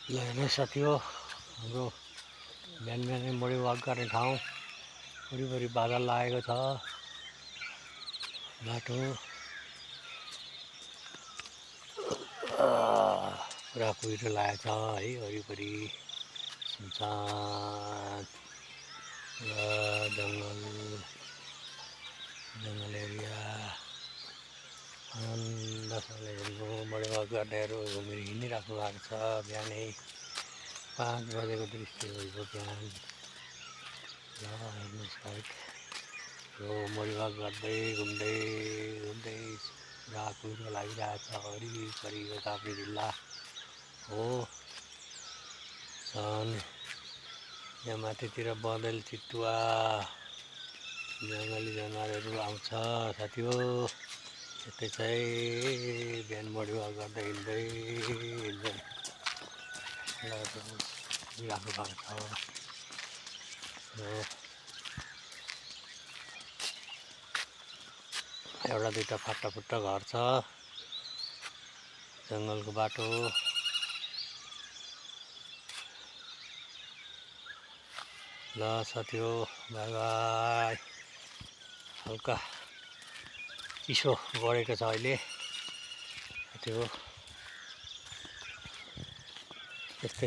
ल हेर्नु साथी हो हाम्रो बिहान बिहानै मर्निङ वाक गर्ने ठाउँ वरिपरि बादल लागेको छ। बाटो पुरा कुहिरो लागेको छ है। वरिपरि सुनसान जङ्गल एरिया आनन्दसँगले हेर्नु। मर्निङ वाक गर्नेहरू घुमेर हिँडिराख्नु भएको छ। बिहानै 5 बजेको दृश्य हो यो बिहान। ल हेर्नुहोस् गाइड, यो मर्निङ वाक गर्दै घुम्दै पुरा कुहिरो लागिरहेको छ वरिपरि। यो काभ्रे जिल्ला हो। यहाँ माथितिर बँदेल चितुवा जङ्गली जनावरहरू आउँछ साथी हो। यस्तै छ है बिहान मर्निङ वाक गर्दै हिँड्दै राख्नु भएको छ। एउटा दुईटा फाटाफुट्टा घर छ। जङ्गलको बाटो ल साथी हो, बाई बाई। हल्का चिसो बढेको छ अहिले साथी हो। यस्तै छ